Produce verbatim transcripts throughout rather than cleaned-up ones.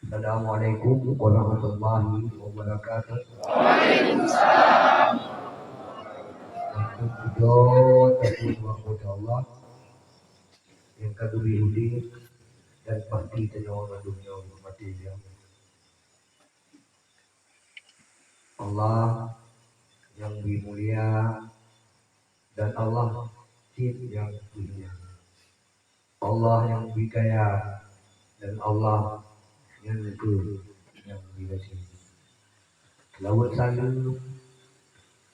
Assalamualaikum warahmatullahi wabarakatuh. Waalaikumsalam. Untuk kedua, takut kepada Allah yang ka geubri udeb dan pasti tanyoe mandum nyoe mati dia. Allah nyang bri mulia dan Allah cit nyang bri mulia. Allah nyang bri kaya dan Allah nyang keu nyang bri gaji. Laweuet saleuem,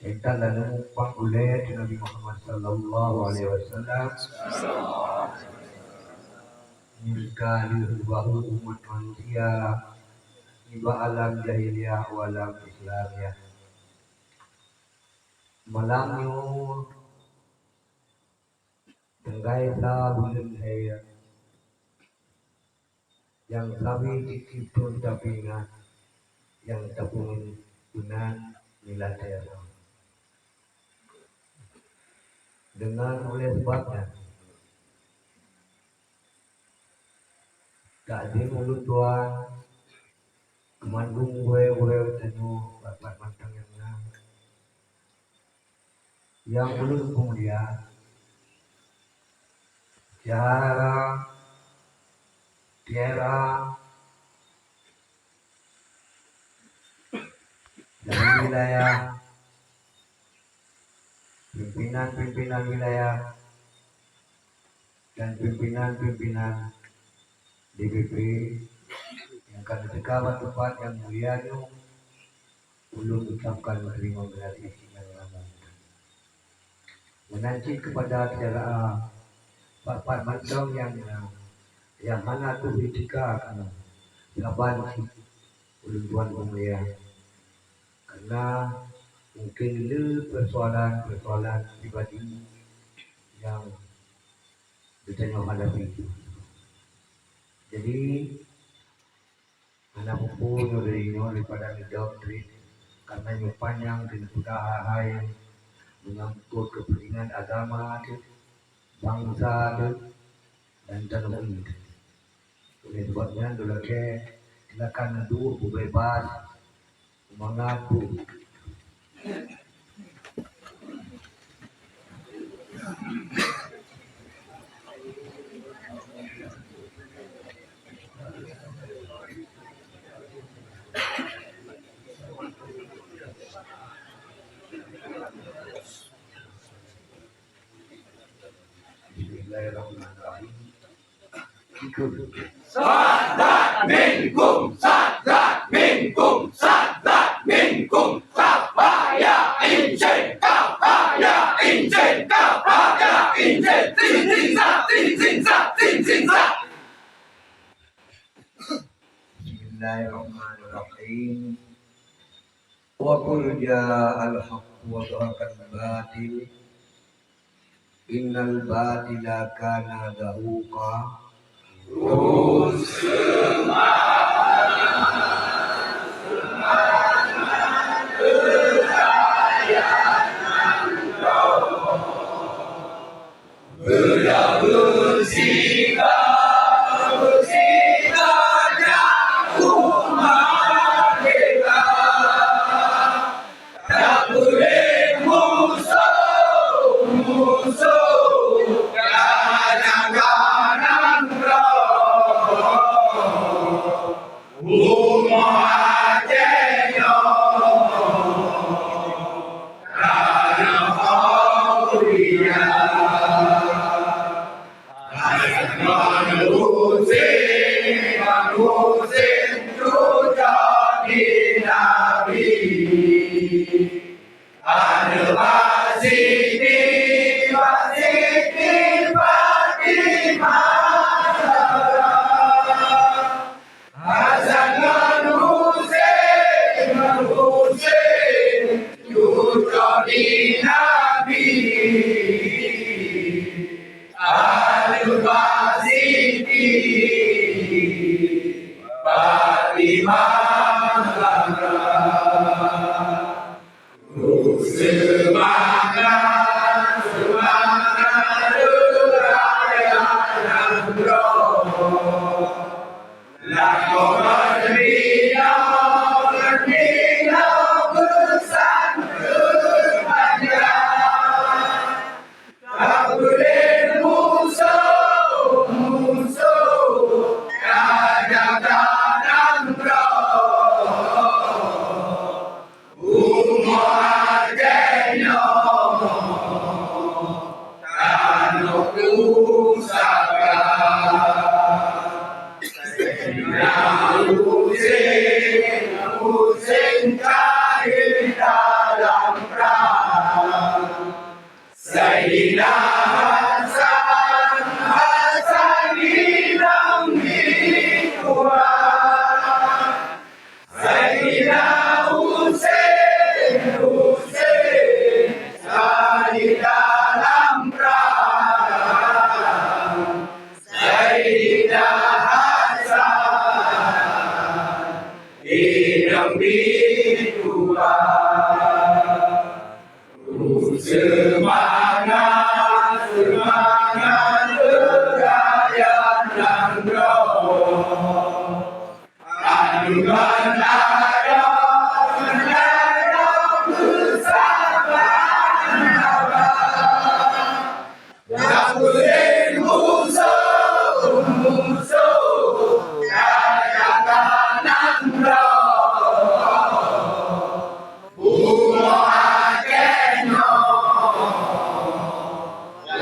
intat lagée muphom ulée Nabi Muhammad sallallahu alaihi wasallam. Nyang ka lheueh geubahu umat manusia nibak alam jahiliyah u alam Islamiah. Malam nyoe tinggai sa buleuen hai nyang sabe tieb-tieb thon tapeuingat nyang tapeungeut meunan nilai teuh. Deungon oleh sabab nyan, takzim ulôn tuan, keumandum gurée-gurée tanyoe, pat-pat mantong nyang na. Nyang ulôn peumulia, syedara, syedara, dari wilayah, pimpinan-pimpinan wilayah, dan pimpinan-pimpinan D P P nyang ka neuteuka bak teumpat nyang mulia nyoe, ulôn ucapkan terima kasih nyang ramong. Meunan cit keupada syedara, pat-pat mantong nyang, nyang hana teuh jiteuka keunoe, saban cit ulôn tuan peumulia. Karena mungkin le persoalan-persoalan pribadi nyang geutanyoe hadapi. Jadi, hana peue-peue nyoe dari nyoe daripada neudong treb, karena nyoe panyang keu neupeugah hai-hai nyang menyangkut kepentingan agama teuh, bansa teuh, dan tanoh ureuëng teuh. Oleh sebab nyan, lôn lakée silakan neuduek beubeubaih. Mangat bu. Bismillahirrahmanirrahim. Sadat minkum, sadat minkum, sadat minkum. Kafaya insin, kafaya insin, kafaya insin. Sin, sin, sa, sin, sin, sa, sin, sin, sa. Bismillahirrahmanirrahim. Wa qul ja'al haqqu wa zahaqal batil. Innal batila kana zahuqa. Takulét musoh-musoh, kadang-kadang droe umat Aceh nyoe, kadang aulia. Ngon Husein, ngon Husein cucoe di Nabi. Aneuk Bak Siti, Bak Siti Fatimah Zahra. Hasan ngon Husein, ngon Husein cucoe di Nabi. Aneuk Bak Siti Fatimah Zahra. Seumangat, seumangat raya nanggroe. Lakoe Saidina Husein, Husein syahid dalam perang. Saidina Hasan, Hasan inong di Tuhan. Saidina Husein, Husein syahid dalam perang. Saidina Hasan inong di Tuhan. Seumangat, seumangat beuraya nanggroe. Kandungan ayah, ayah beusama abang. Nyang peudeh musoh, musoh, kaya ka nanggroe. Bumoe akhé nyoe,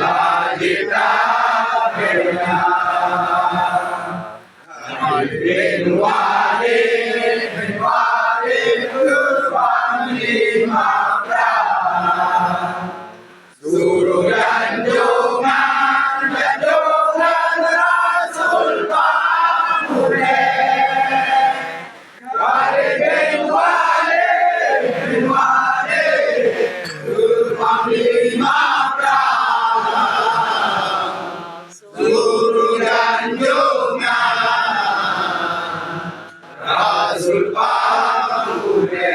lagée tabeulang. Khalid bin Walid, bin Walid, keu panglima prang. Suruh janjongan, janjongan Rasul Pangulée. Khalid bin Walid, bin Walid, keu panglima prang. Suruh janjongan Rasul Pangulée.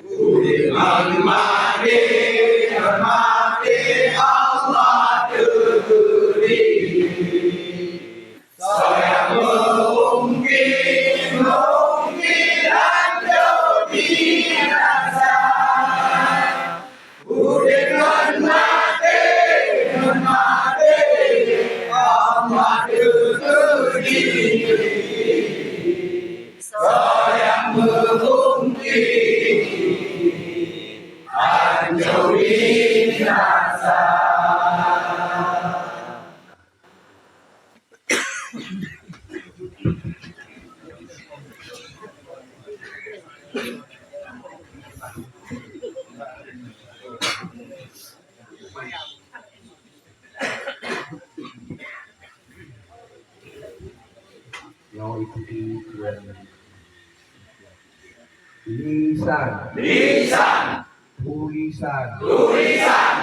Udeb ngon maté, ngon maté Allah teuturi. Soe nyang meungungkiri, meungungkiri lagée binasa. Udeb ngon maté, ngon maté, Allah teuturi. Soe nyang meungungkiri, hanco binasa. Nyoe ikuti tuan. Lisan. Lisan. Tulisan. Tulisan.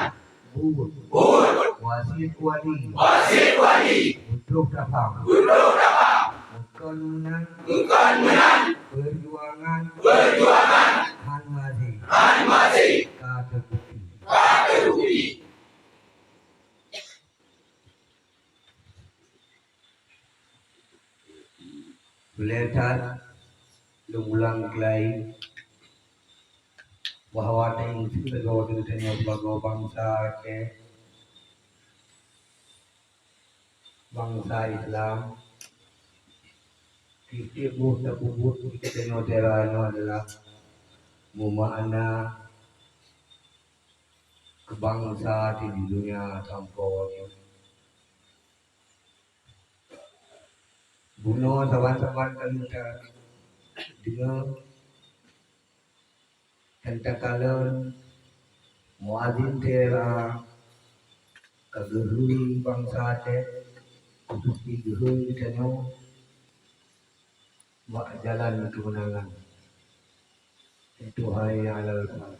Buet. Buet. Wasiet wali. Wasiet wali. Butroh tapang. Butroh tapang. Eungkôt meunan. Eungkôt meunan. Peujuangan. Peujuangan. Han maté. Han maté. Ka teubukti. Ka teubukti. Ulée that lôn ulang keulai bahwa tanyoe sibagoe geutanyoe sibagoe bansa Aceh, bansa Islam, tieb-tieb boh tapeubuet di geutanyoe syedara nyoe adalah meumakna keu bansa di donya sampoe nyoe. Bunoe saban-saban kali tadeungoe dan takalon muazin syedara ka geuhôi bansa Aceh, khusus geuhôi geutanyoe bak jalan keumeunangan. Itu hai alal falah.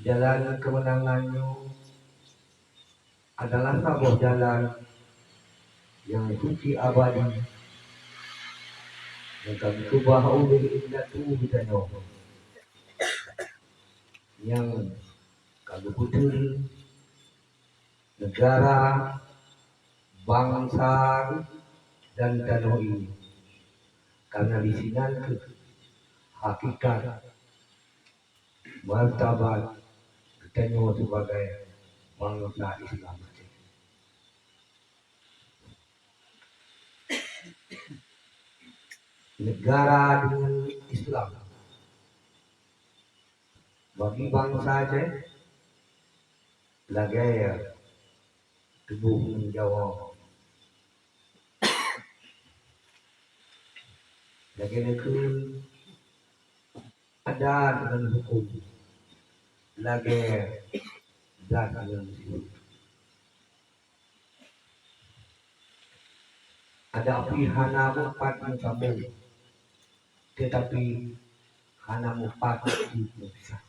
Jalan keumeunangan nyoe adalah saboh jalan nyang suci abadi nyang ka geukeubah uleh indatu geutanyoe nyang ka geupeuteun neugara, bansa dan tanoh ini, karena di sinan kheueh hakikat martabat geutanyoe sibagai bansa Islam. Neugara deungon Islam bagi bansa Aceh lagée tuboh ngon nyawöng. Lagèe nyan keuh adat ngon hukôm, lagèe zat ngon sifeuet. Adat pih hana meupat meusamong, teutapi hana meupat meupisah.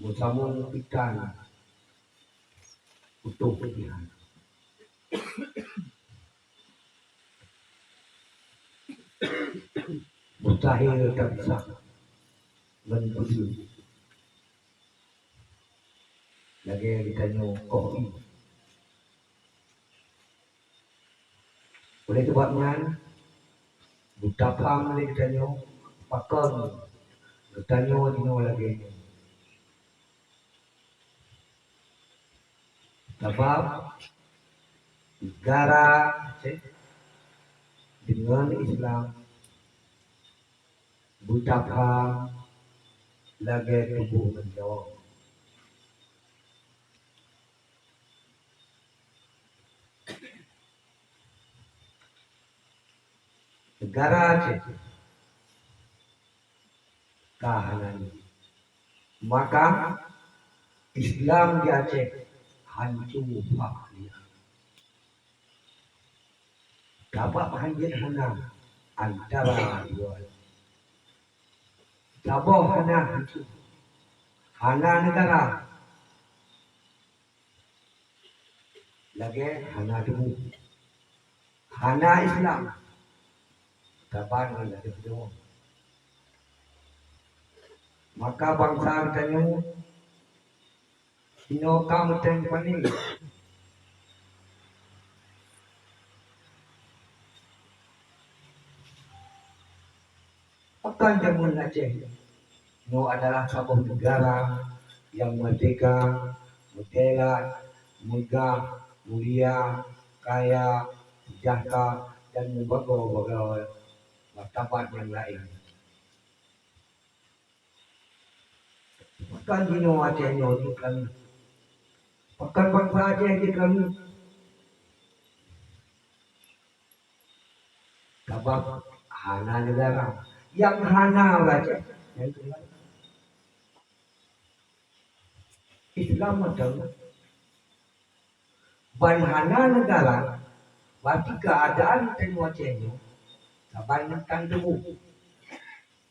Meusamong pih tan, putôh pih hana. Mustahil tapisah ngon peue. Lagèe geutanyoe koh ié. Oleh sabab nyan, beutapaham lé geutanyoe pakon geutanyoe jinoe lagèe nyoe. Sabab neugara Aceh deungon Islam beutapaham lagèe tuboh ngon nyawöng. Neugara Aceh ka hana lé. Maka Islam di Aceh hanco fah lé. Sabab hanjeuet hana antara dua. Saboh hana hanco, hana neugara, lagèe hana tuboh, hana Islam, saban ngon lagèe nyoe. Maka bansa geutanyoe inoe ka meuteumèe pané. Pakon jameun Aceh nyoe adalah saboh neugara nyang meurdeka, meutelat, meugah, mulia, kaya, seujahtera, dan meubagoe-bagoe martabat nyang laén. Pakon jinoe Aceh nyoe jeuet kami? Pakon bansa Aceh jeuet kami? Sabab hana neugara. Nyang hana ureueng Aceh, nyang keudua Islam mantong. Ban hana neugara, berarti keuadaan tanyoe Aceh nyoe saban ngon tan tuboh.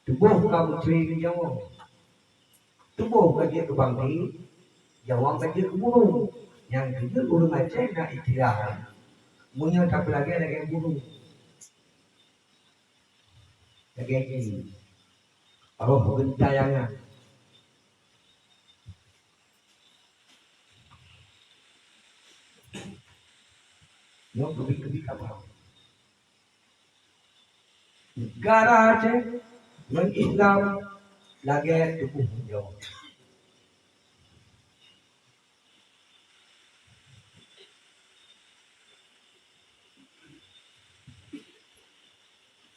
Tuboh ka meucre ngon nyawöng. Tuboh ka jeuet keu bangke, nyawöng ka jeuet keu burông. Nyang keujeuet ureueng Aceh na istilah, meunyoe tapeulagèe lagèe burông, lagèe jih, roh geuntaiangan. Nyoe keubiet-keubiet haba. Neugara Aceh ngon Islam lagèe tuboh ngon nyawöng.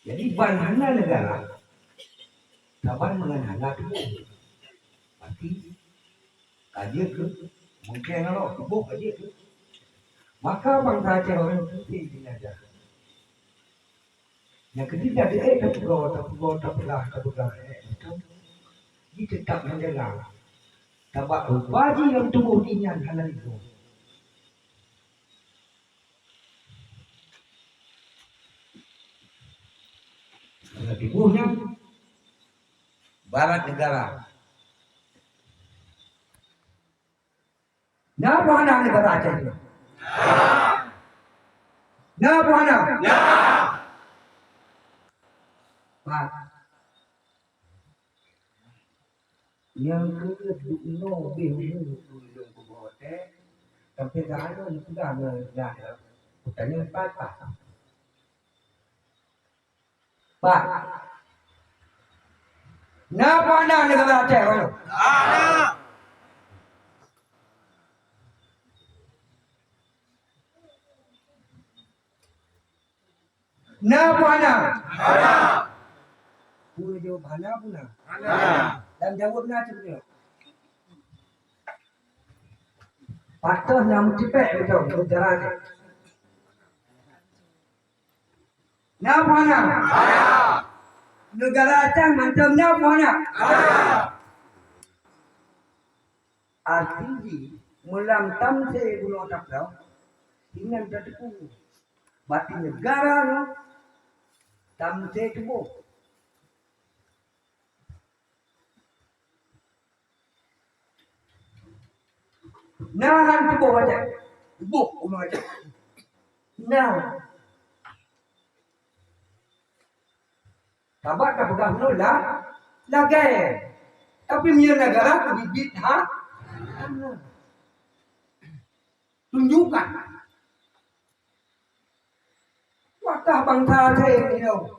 Jadi ban hana neugara, saban ngon hana tuboh. Berarti ka jeuet keu mungken ngon roh tuboh ka jeuet keu. Maka bansa Aceh ureueng putih di Aceh. Nyang keutiga, di ék tapeugoe, tapeugoe, tapeugah, tapeugah, ék beutôi. Jiteutap meujaga. Sabab rupa jih nyang tuboh jih nyan hana lé goe. Hana tuboh nyan barat neugara. Na peue hana neugara Aceh nyoe? Na peue hana? Pat. Nyang keuneuk duek noe beh umu ulôn kuboh teh, sampoe geuhanöm peugah ngon gata, peutanyong pat-pat. Pat. Na peue hana neugara Aceh nyoe? Na peue hana? Peue jaweueb hana peue na? Lam jaweueb na cit nyoe. Patoh na meucipék beutôi neugara teuh. Na peue hana? Neugara teuh mantong na peue hana? Arti jih, meulam tamsé bunoe tapeugah, inan tateupeue. Bati neugara nyoe tamsé tuboh. Na han tuboh Aceh. Tuboh ureueng Aceh. Na. Sabab tapeugah bunoe la-, lagée. Tapi meunyoe neugara keubiet-biet ha-, tunjukkan. Wakah bansa Aceh nyoe.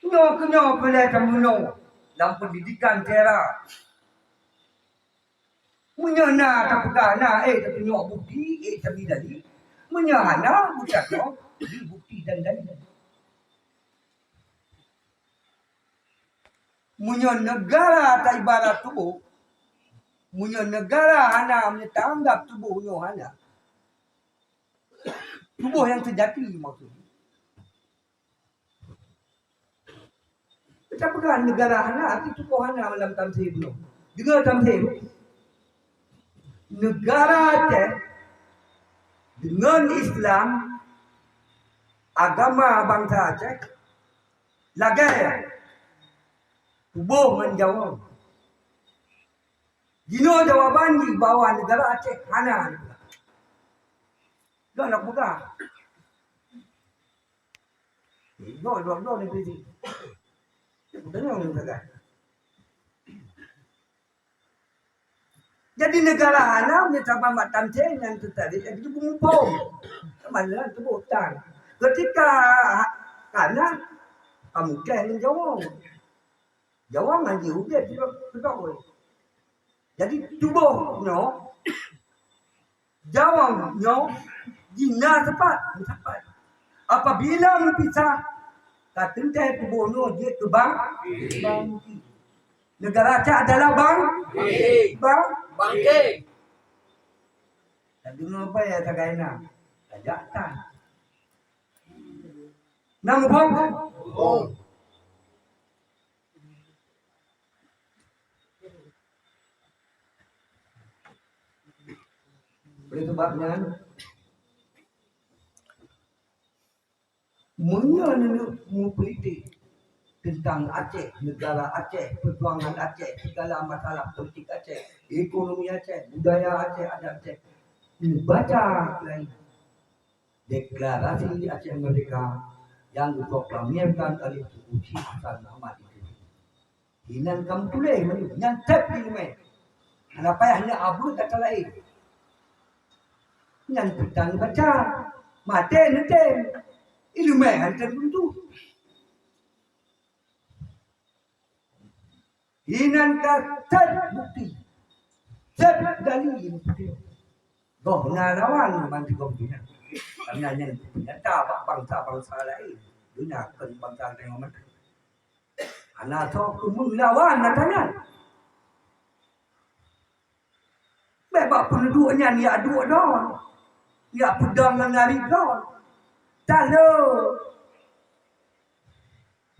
Nyoe keuh nyoe peureulée tameunoe lam peundidikan syedara. Meunyoe na tapeugah na, eh, tatunyok bukti, eh, tabi dalil. Meunyoe hana, beucakap, bri bukti dan dalil. Meunyoe neugara taibarat tuboh, meunyoe neugara hana, meunyoe taanggab tuboh nyoe hana, tuboh nyang seujati maksud. Tapeugah neugara hana, arti tuboh hana lam tamsé bunoe. Deungoe tamsé. Neugara Aceh deungon Islam, agama bansa Aceh, lagée tuboh ngon jaweueng. Jinoe jawaban jih bahwa neugara Aceh hana. Droeneuh peugah. Droe, droe, droe negeri jih. Tanyong lôn peugah. Jadi neugara hana, meunyoe saban bak tamsé nyang teutarek, jadi muphom. Mana tuboh tan. Ketika kana, ka mukeh ngon jaweueng. Jaweueng hana udeb sidroe. Jadi tuboh nyoe, jaweueng nyoe jina sifat, sifat. Apabila meupisah, ka teuntée tuboh nyoe jeuet keu bang-, bangki. Neugara Aceh adalah bang-, bang-, bangke. Tadeungoe bai sagai na, tajak tan. Na muphom? Oleh sebab nyan, meunyoe neuneuk meupolitik teuntang Aceh, neugara Aceh, peujuangan Aceh, sigala masalah politik Aceh, ekonomi Aceh, budaya Aceh, adat Aceh, neubaca laén. Deklarasi Aceh Merdeka nyang geuproklamirkan oleh Teungku Chik Hasan Muhammad Idris. Inan ka meutuléh mandum, nyan that ileumèe. Hana payah neuk abeuet atra laén. Nyan peutan baca, maté neutem. Ileumèe han tem tuntu. Inan ka that bukti, that dalil bukti. Goh na lawan ban sigom dunia. Karena nyan nyata bak bansa-bansa laén. Dunia kon bansa laén mantong. Hana soe keumeung lawan nyata nyan. Bèk bak peuneudok nyan jak duek droe, jak peudong ngon nari droe. Talo!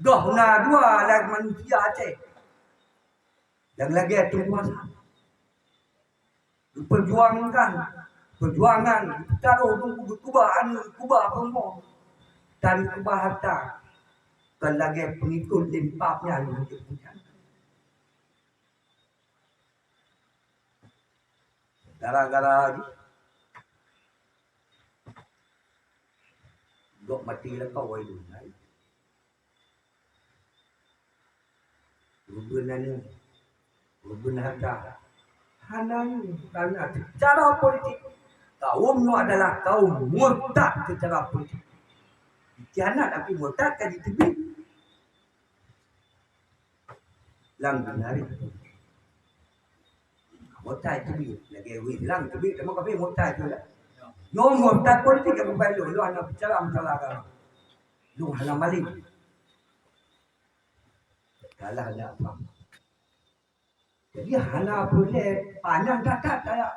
Goh na dua lagèe manusia Aceh nyang lagèe Teungku Hasan. Geupeurjuangkan, peujuangan, geupeutaroh dum geukeubah aneuk, geukeubah rumoh, dan geukeubah hareuta. Kon lagèe peungikot lé pap nyan. Gara-gara jih, gob maté lakoe lôn hai. Reubeuen aneuk, reubeuen hareuta. Hana nyoe, karena secara politik, kaum nyoe adalah kaum murtad secara politik. Dikhianat tapi murtad ka jiteubiet. Lam binari. Murtad teubiet, lagèe ureueng Islam teubiet, teuma kafé murtad tu lah. Nyoe murtad politik nyang bukan lôn, lôn hana bicara masalah agama. Lôn hana malèe. Kalah dak pam. Jadi hana peureulée panyang that-that tajak,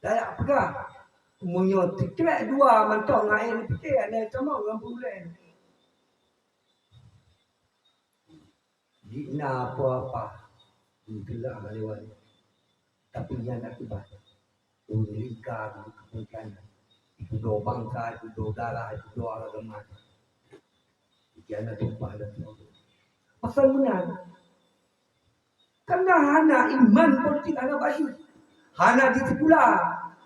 tajak peugah. Meunyoe sikrek dua mantong ngon aneuk pike, hana sama ngon peureulée. Jih na apa-apa, geuteulah lewat. Tapi nyan akibat. Ureuëng lingka, ureuëng keupeuntan, itudoe bansa, itudoe darah, itudoe agama. Jih na tumpah dan sebagainya. Pasal meunan, karena hana iman politik, hana bacut. Hana di sikula.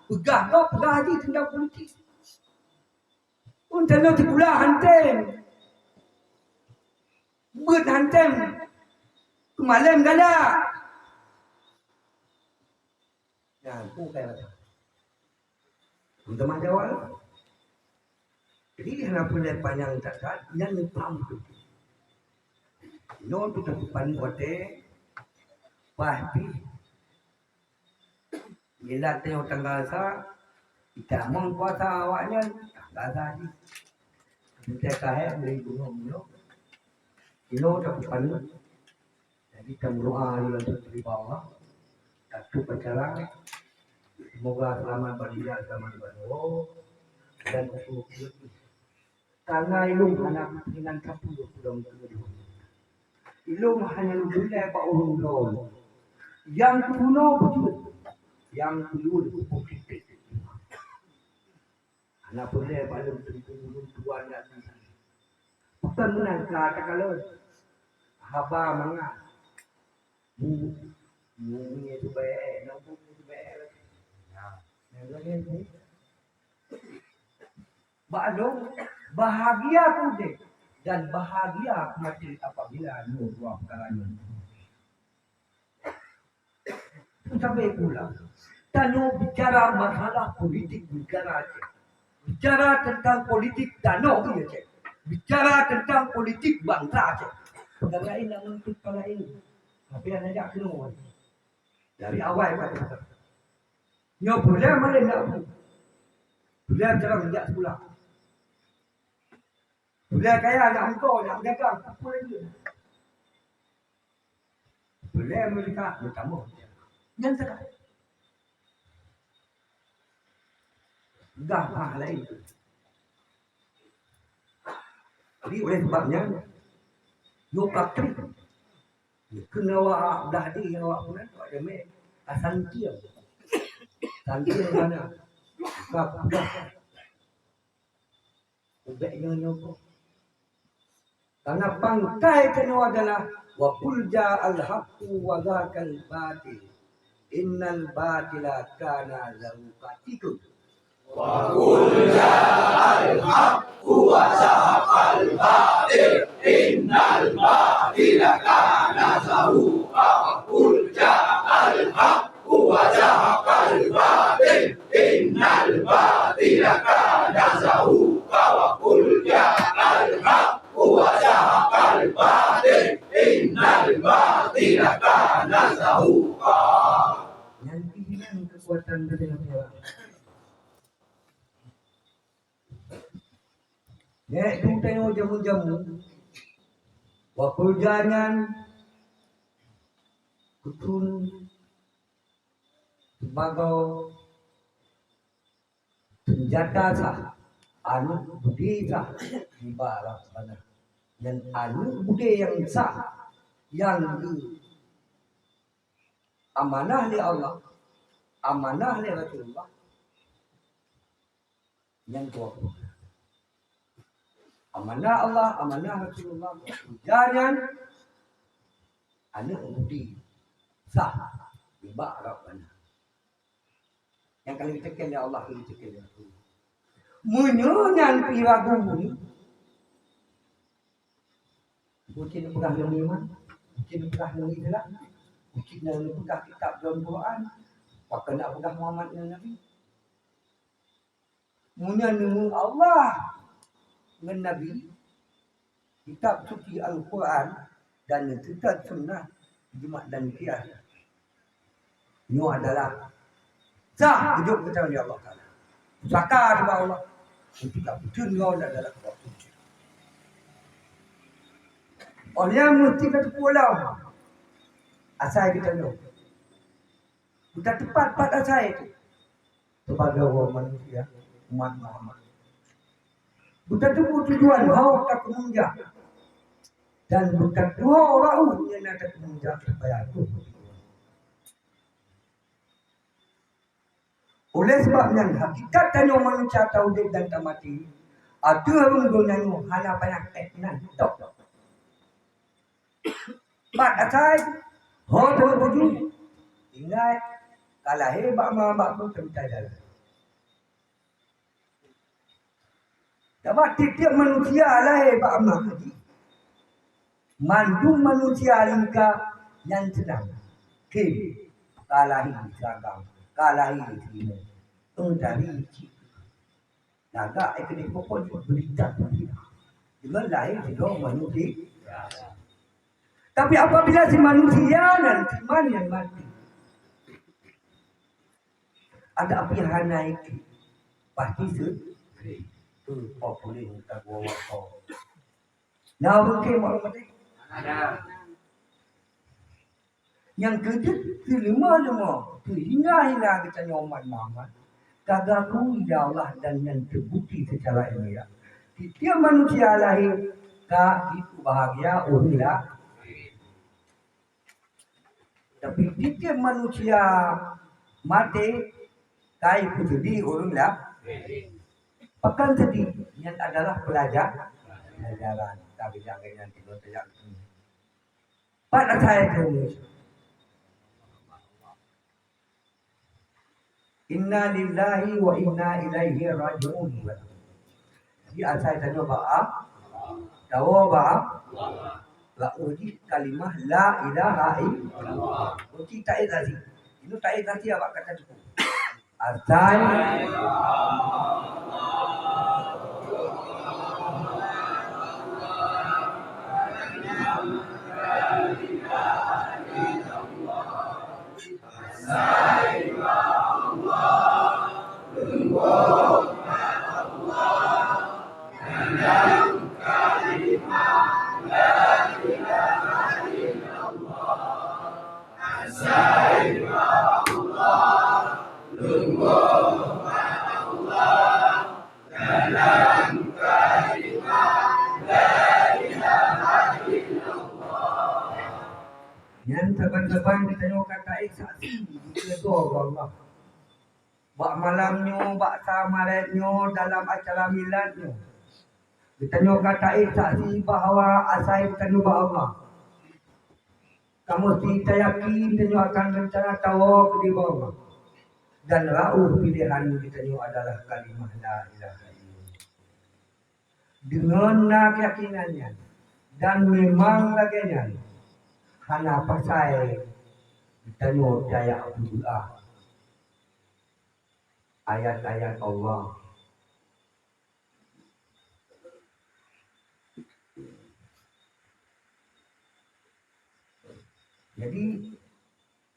Peugah gob, peugah jih teuntang politik. Pun tanoh sikula hantem. Beuet hantem. Keumalem galak. Nyan, peue kai mata. Teuma jawab lah. Jadi, hana peureulée panyang that-that, nyan leupah meututoe. Nyoe tu tapi paneuk watée, paih pih. Bila teuh tanggal sa, itamong puasa awaknyan, tanggal sa jih. Entah kahé beli gunong-gunong. Inoe tapi paneuk. Jadi, tameudoa lom untuk terima Allah. Satu pacaran. Semoga selamat berinjak, selamat berdoa. Dan untuk karena ilong hana keunan satu dalam kehidupan. Ilong hanya lubulai bak ureuëng droe. Yang kuno betul. Yang kuno positif. Hana peureulée bak lôn teungku ulôn tuan nyan. Bukan meunan ka takalon. Haba mangat. Bu, bu, bu, bu, bu, bu, bu. Nah, yang lain ni. Bak lôn, bahagia udeb dan bahagia mati apabila nyoe dua peukara nyoe. Sampai pula, tanyoe bicara masalah politik negara Aceh. Bicara tentang politik tanoh Aceh. Bicara tentang politik bansa Aceh. Peukara laén nak menuntut peukara laén. Tapi hana jak keunoe. Dari awai ka teuka. Nyoe peureulée malem nak bu. Peureulée bicara jak sikula. Peureulée kaya nak meuko, nak meudagang, peue lagée. Peureulée meureuka, meutamah. Nyan sagai. Gah bah laén tu. Jadi oleh sebab nyan, nyoe praktik. Keunoe awak blah di awak pun awak jamé. Asantieng. Santieng mana? Bukan peugah. Ubek nyoe-nyoe ko. Karena pangkai keunoe adalah, "Wa qul ja'al haqqu wa zahaqal batil. Innal batila kana zahuqa." Tiga. Wa qul ja'al haqqu wa zahaqal batil. Innal batila kana zahuqa. Wa qul ja'al haqqu wa zahaqal batil. Innal batila kana zahuqa. Wa qul ja'al haqqu wa zahaqal batil. Innal batila kana zahuqa. Nyan pih nyan keukuatan beudeungoe. Nyan tu tanyoe jameun-jameun. Wa qul ja'al nyan kutun sibagoe seunjata sah, aneuk beudé sah, ibarat bana. Dan aneuk beudé nyang sah, nyang geu amanah lé Allah, amanah lé Rasulullah, nyan dua ploh. Amanah Allah, amanah Rasulullah, dan nyan aneuk beudé sah nibak Rabbana. Nyang ka lheueh geuteken lé Allah, ka lheueh geuteken lé Rasul. Meunyoe nyan pih ragu, mungken peugah ngon iman, mungken peugah ngon Islam, mungken peugah kitab dalam Quran, pakon nak peugah Muhammad ngon Nabi. Meunyoe neueu Allah ngon Nabi, kitab suci Al-Quran dan neuseutôt sunnah, ijma' dan qiyas. Nyoe adalah sah udeb geutanyoe lé Allah Taala. Pusaka nibak Allah. Untuk tapeuteun ngon adalah waktu. Oleh nyan meusti tateupeue lom. Asai geutanyoe. Buta teupat pat asai tu. Sebagai orang manusia, umat Muhammad. Buta teupeue tujuan hok takeumeunjak. Dan buta teuho raun nyang na takeumeunjak supaya tu. Oleh sebab nyan, hakikat tanyoe manusia taudeb dan tamaté, ateueh rhueng donya nyoe hana panyakét nan tok. Pat asai, ho teungoh tuju, ingat, ka lahé bak ma bak pu teuntèe jalan. Sabab tiep-tiep manusia lahé bak ma jih, mandum manusia lingka nyan seunang. Khém, ka lahé siagam, ka lahé simueng, eung tari cit. Lagak eh keudeh pokok jih berita gembira. Deungon lahé sidroe manusia. Tapi apabila si manusia nyan iman nyan maté, ada api hana ikri, pasti se-, tu populer ka gua waktu. Nah, mungkin mak rumah teh. Ada. Nyang keujeuet teuleumah-leumah, teuhina-hina geutanyoe umat Muhammad, ka geuakui lé Allah dan nyan teubukti seucara ilmiah. Tiep-tiep manusia lahé ka jipeubahagia ureueng la-, tapi tiep-tiep manusia maté ka jipeuseudih ureueng la-, pakon seudih, nyan adalah pelajar-, pelajaran. Ka bijak ngon nyan tiga tajak. Pat asai keu Inna lillahi wa inna ilaihi raji'un. Di asai tanyoe bak Allah, tawoe bak Allah. Laôt jih kalimah la ilaha illallah. Kunci taat saksi. Itu taat saksi awak kata cukup. Asai. Nyan saban-saban geutanyoe ka taék saksi dikeue droe Allah. Bak malam nyoe, bak samaret nyoe, dalam acara milad nyoe, geutanyoe ka taék saksi bahwa asai geutanyoe bak Allah. Ka meusti tayakin tanyoe akan rencana tawoe keudeh bak Allah. Dan rauh piléhan geutanyoe adalah kalimah la ilaha illallah. Deungon na keuyakinan nyan, dan memang lagée nyan, hana pasai geutanyoe tajak peubeuah ayat-ayat Allah. Jadi,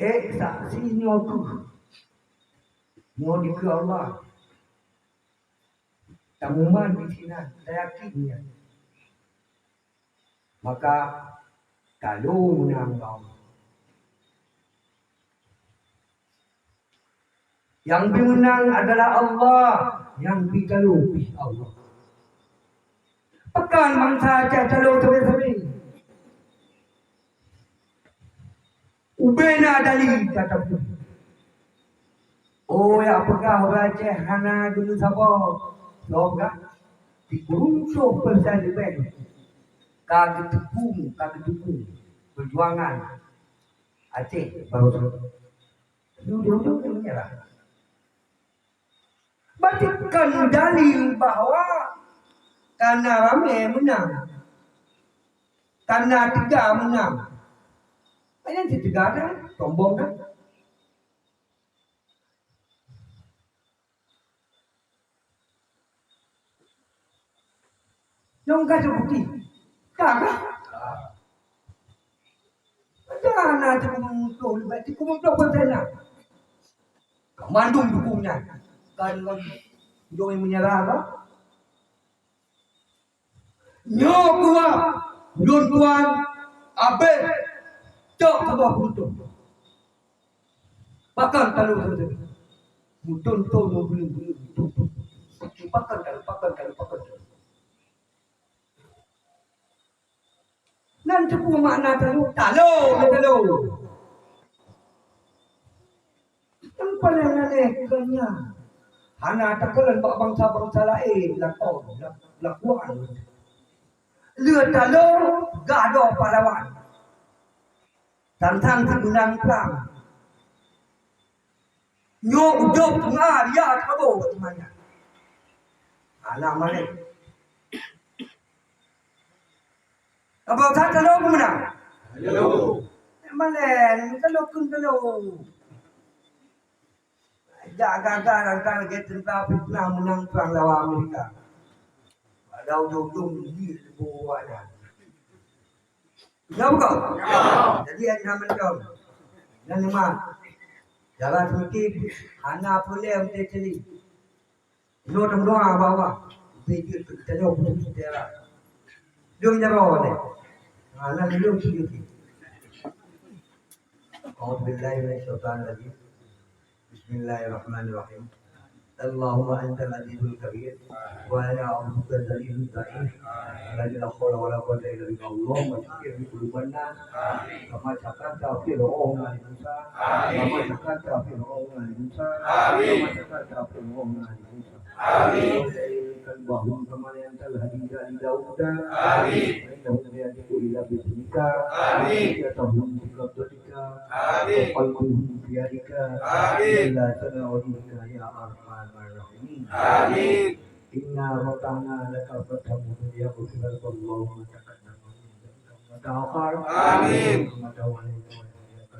ék saksi nyoe kheueh, nyoe dikeue Allah. Tamumat disinan, tayakin nyan. Maka, talo meunang bak Allah. Nyang bi meunang adalah Allah, nyang bi talo pih Allah. Pakon bansa Aceh talo sabe-sabe? Ubena dali kata pun. Oh, nyang peugah ureuëng Aceh hana deungon saboh. Soe peugah? Sikureueng ploh persen leubeh ka geutukung, ka geutukung peujuangan Aceh baroesa. Di ujong-ujong dia menyerah. Berarti kan dalil bahwa karena ramai menang, karena teuga menang. Hanya teuga kan, sombong kan. Nyang ka teubukti. Ka kah? Ka na teupeumuntoh leubeh teupeumuntoh peuntena. Mandum dukung nyan. Kan lôn dong menyerah bah. Nyoe kuat lôn tuan abéh. Cok saboh beureutôh. Pakon taloe teuh. Meuthon-thon, meubuleuen-buleuen, meuthon-thon. Pakon taloe, pakon taloe, pakon taloe. Nan teupeue makna taloe? Taloe, taloe. Nyang paleng aneh keu nyan, hana takalon bak bansa-bansa laén lakoe, la-, lakoe. Le taloe gadôh pahlawan. Tantang sibulan prang. Nyoe udeb teungoh raya saboh bak teumanyang. Alah malée. Abang Ustaz, taloe peue meunang? Taloe. Malée, taloe kheun taloe. Jak gagah rangka lagée teuntra fitnah meunang prang lawan Amerika. Pada ujong-ujong jih leubeh awak nyan. Ya bukan? Jadi, hana mantong. Dan memang, cara seuti hana peureulée meuteuteli. Nyoe teumeudoa bak Allah. Ubé jeuet keu geutanyoe putus seutera. Lôn jaroe deh. Ha, nan lôn sujud. A'udzubillahi minasyaitonirrajim. Bismillahirrahmanirrahim. Allahumma antal azizul kabir. Wa ana abduka dzalilun dhaif. La haula wala quwwata illa billah. Allahumma syakir qulubana. Kama syakarta Fir'auna li Musa. Kama syakarta Fir'auna li Musa. Kama syakarta Fir'auna li Musa. Amin. Wa ilaikal bahum kama yantal hadida li Dauda. Amin. Fa innahu la yatiqu illa bi idhnika. Amin. Wa yatahum bi qabdatika. Amin. Wa qalbuhum bi yadika. Amin. Illa sana'udika ya arhamar rahimin. Amin. Inna fatahna laka fathan mubina liyaghfira laka Allahu ma taqaddama min dhanbika wa ma ta'akhkhar. Amin. Wa tawalla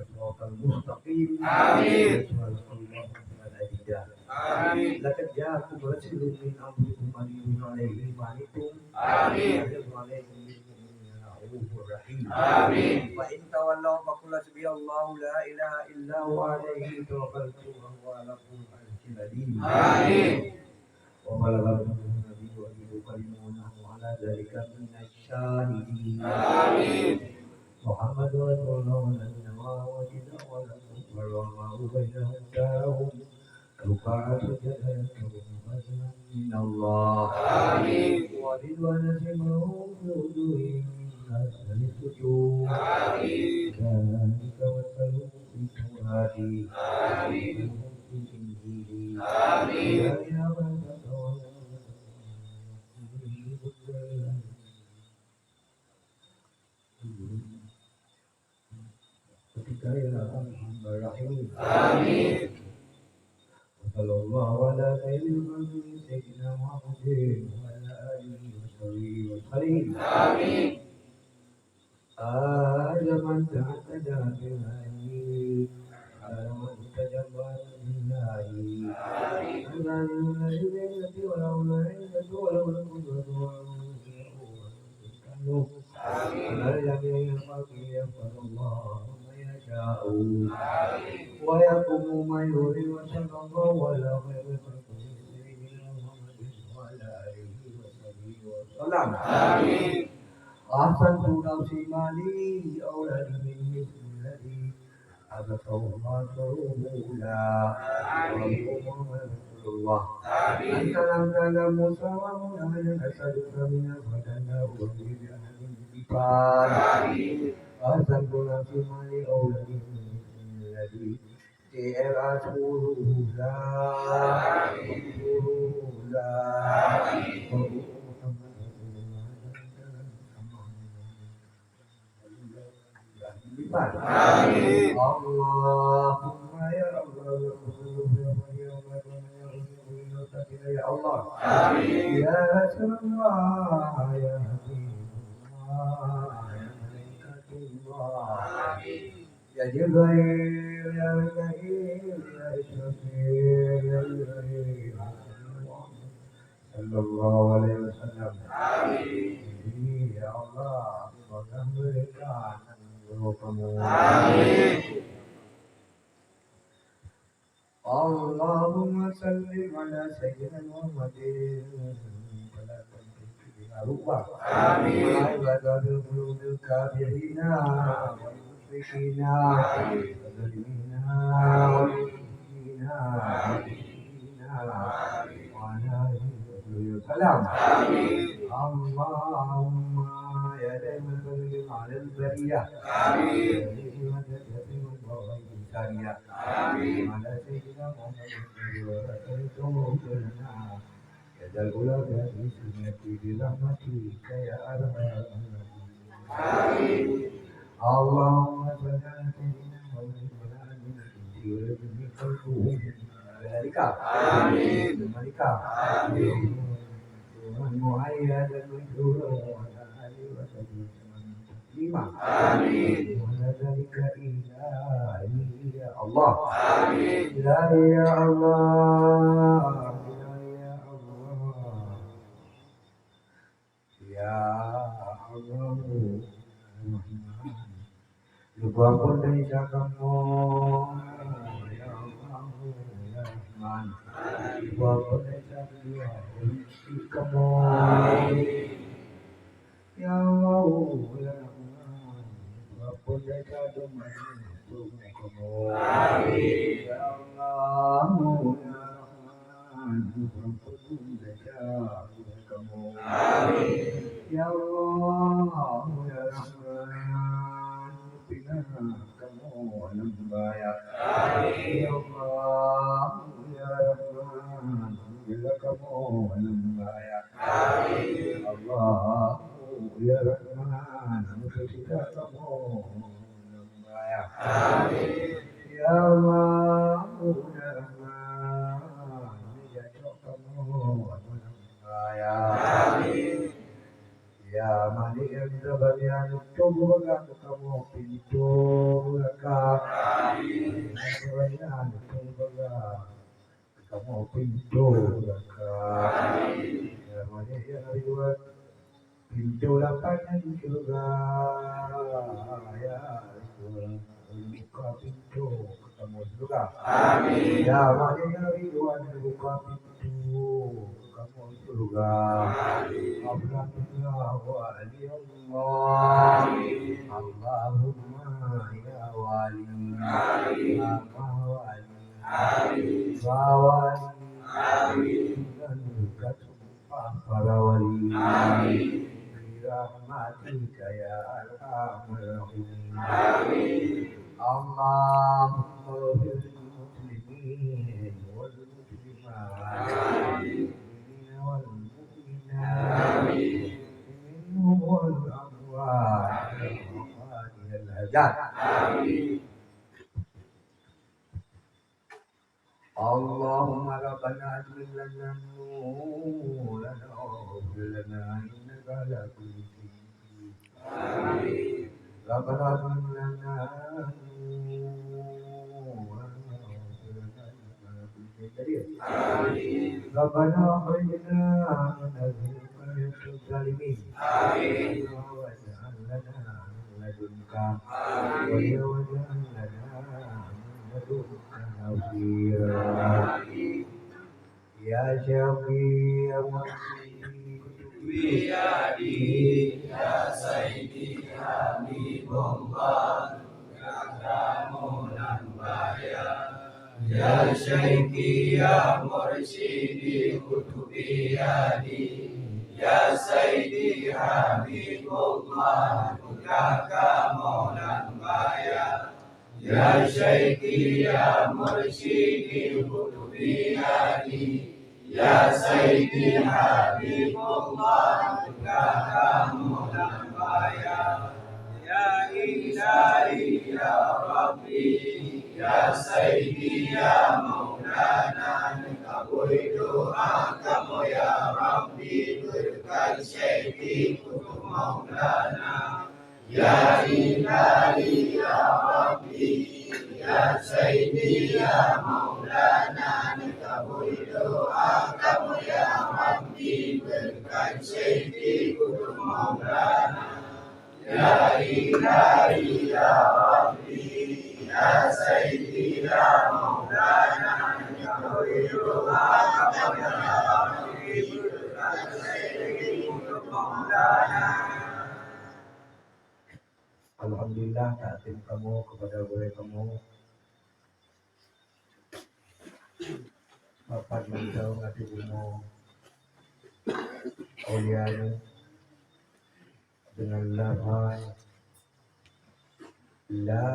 siratal mustaqim. Amin. Amin. Laqad ja'akum rasulun min anfusikum azizun 'alaihi ma 'anittum. Amin. Harisun 'alaikum bil mu'minina ra'ufur rahim. Amin. Fa in tawallaw faqul hasbiyallahu la ilaha illa huwa 'alaihi tawakkaltu wa huwa rabbul 'arsyil 'azim. Amin. Wa balagha rasuluhun nabiyyu wa ajibu kalimahu wa nahnu 'ala dzalika minasyahidin. Amin. Muhammadur Rasulullah walladzina ma'ahu asyidda'u 'alal kuffari ruhama'u bainahum tarahum ruk'an sujjadan yabtaghuna fadlan minallah. Amin. Wa ridwanan simahum fi wujuhihim min athari sujud. Amin. Dzalika mathaluhum fit Taurati. Amin. Wa mathaluhum fil Injili. Amin. Ketika ya Arhamar Rahimin. Amin. Wa sallallahu ala sayyidina Muhammadin wa ala alihi wa sahbihi wa sallim. Amin. Ala man ta'addada billahi, ala man tajalla billahi. Amin. Ala man la ilaha illa huwa, la ilaha illa huwa, la ilaha illa huwa. Amin. Allahumma yasha'u. Amin. Wa yaqumu ma yuridu wa sallallahu ala khairi khalqihi sayyidina Muhammadin wa ala alihi wa sahbihi wa sallam. Amin. Ahsantu nafsi mali auladi min misli alladhi Abqa Muhammadur Rasulullah. Amin. Muhammadur Rasulullah. Amin. Anta lam ta'lam Musa wa Harun, as'aluka min al-fadl wa min al-fadl. Amin. Wa sallallahu alaihi wa sallam. Amin. Rasulullah. Amin. Rasulullah. Amin. Muhammadur Rasulullah. Amin. Allahumma ya Allah, ya Allah. Amin. Ya Rasulullah, ya Habibullah, ya Malaikatullah. Amin. Ya Jibril, ya Mikail, ya Israfil, ya Jibril. Sallallahu alaihi wasallam. Amin. Jadi, ya Allah, semoga mereka akan menjauh kamu. Amin. Allahumma sallim ala sayyidina Muhammadin. Amin. Wa ala qulubil kafirina. المشركين والظالمين والمفسدين والمفسدين وعلى آله وصحبه وسلم. اللهم يا دائم الفضل على البرية، آمين. وعلى سيدنا محمد وعلى آله وصحبه وسلم. يا ذا العلا والإكرام برحمتك يا أرحم الراحمين. آمين. اللهم صل على سيدنا محمد وعلى آل محمد وعلى آل محمد. آمين. آمين. تسليما. آمين. وعلى ذلك إلهي يا الله. آمين. إلهي يا الله. إلهي يا الله. Ya Allah, ya Rahman. Lubang pun dari cakamu, ya Allah, ya Rahman. Lubang pun dari cakamu, ya Allah, ya Rahman. Lubang pun dari cakamu, ya Allah, ya Rahman. Amin. Ya Allah, ya Rahman, pina kamoe lam bahya. Ya Allah, ya Rahman, pina kamoe lam bahya. Allah, ya Rahman, pina kamoe lam bahya. Ya Allah, ya Rahman, pina kamoe lam bahya. Ya Malik nyang sabaria, neutueng bak kamoe pintoe neuraka. Ya Malik sabaria, neutueng bak kamoe pintoe neuraka. Ya Malik nyang ridwan, pintoe lapan di syeuruga. Ya Allah, buka pintoe keu kamoe syeuruga. Amin. Ya Malik nyang ridwan, buka pintoe keu kamoe syeuruga. Amin. Abrahillah wali Allah. Amin. Allahumma ya wali. Amin. Ya wali. Amin. Ya wali. Amin. Para wali. Amin. Birahmatika ya arhamar rahimin. Amin. Allahumma ighfir lil muslimin wal muslimat. Amin. Wal mu'minat. Amin. Minhum wal amwat. Amin. Qadiyal hajat. Amin. اللهم ربنا أتمم لنا نورنا واغفر لنا إنك على كل شيء قدير. آمين. ربنا أتمم لنا نورنا واغفر لنا إنك على كل شيء قدير. آمين. ربنا أخرجنا من هذه القرية الظالمين. آمين. واجعل لنا من لدنك وليا واجعل لنا من لدنك نصيرا. يا شفيع مرشدي قطبي يا دي، يا سيدي حبيب الله. Ya Syekhi, ya Mursyidi, Qutbi, ya Di, ya Sayyidi, Habibullah, putra kamoe lam baya. Ya Syekhi, ya Mursyidi, Qutbi, ya Di, ya Sayyidi, Habibullah, putra kamoe lam baya. Ya Ilahi, ya Rabbi, ya Sayyidi, ya Maulana, neukabui doa kamoe, ya Rabbi, beureukat Syekhi Qutb Maulana. Ya Ilahi, ya Rabbi, ya Sayyidi, ya Maulana, neukabui doa kamoe, ya Rabbi, beureukat Syekhi Qutb Maulana. Ya Ilahi, ya Rabbi, ya Sayyidi, ya Maulana, neukabui doa kamoe, ya Rabbi, beureukat Syekhi Qutb Maulana. Alhamdulillah, takdim kamoe keupada gurée kamoe, Bapak Menteri Agama Aulia nyoe, dengan lafaz la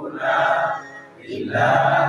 ana illa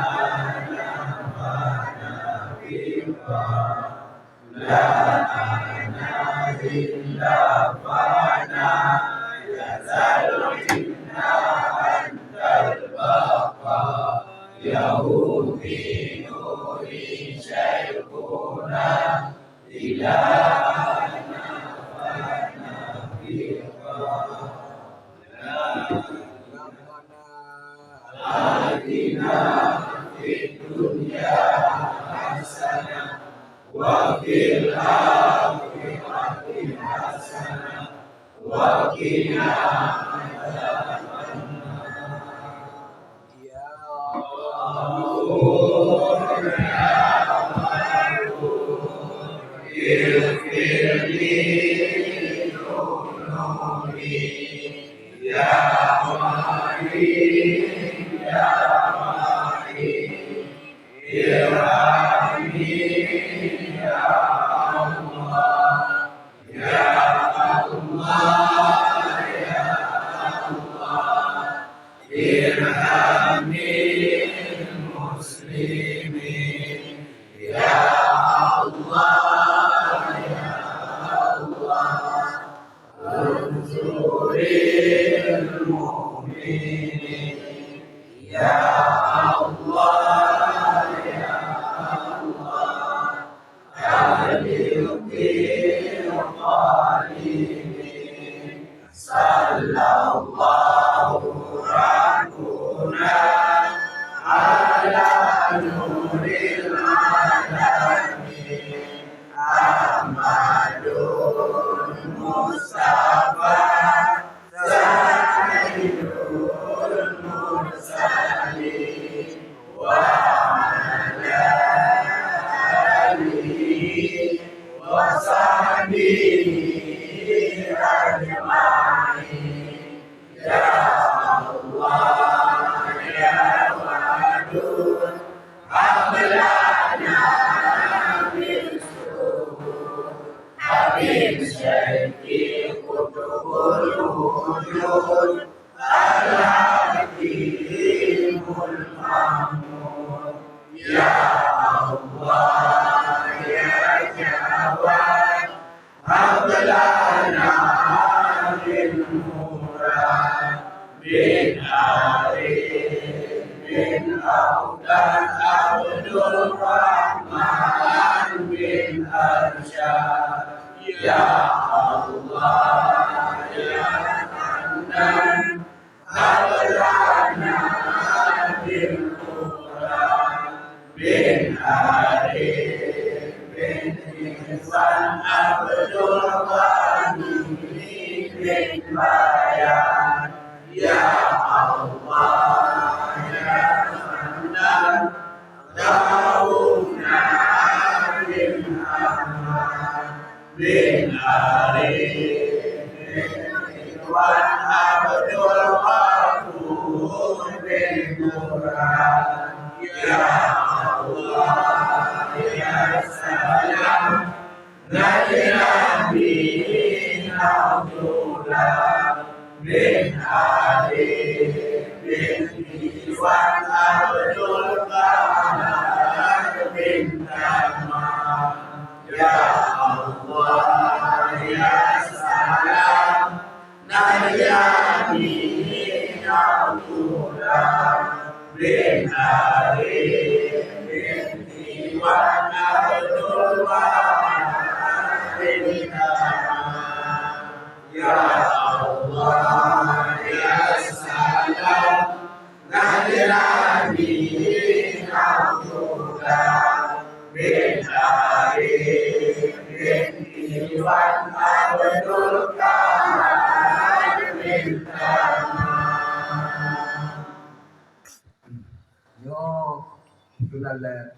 Itulah lah,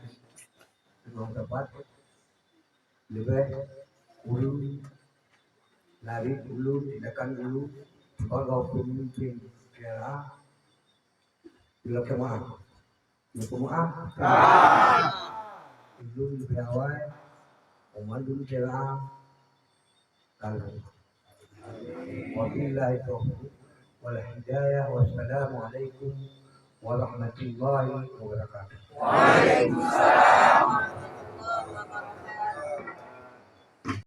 memang dapat lebih ulun, lari ulun, tindakan ulun sebagai pemimpin daerah. Bila ke maaf, bila ke maaf, ulun lebih awal, umat ulun daerah. Wabillahi taufiq wal hidayah. Wassalamualaikum warahmatullahi wabarakatuh. Waalaikumsalam.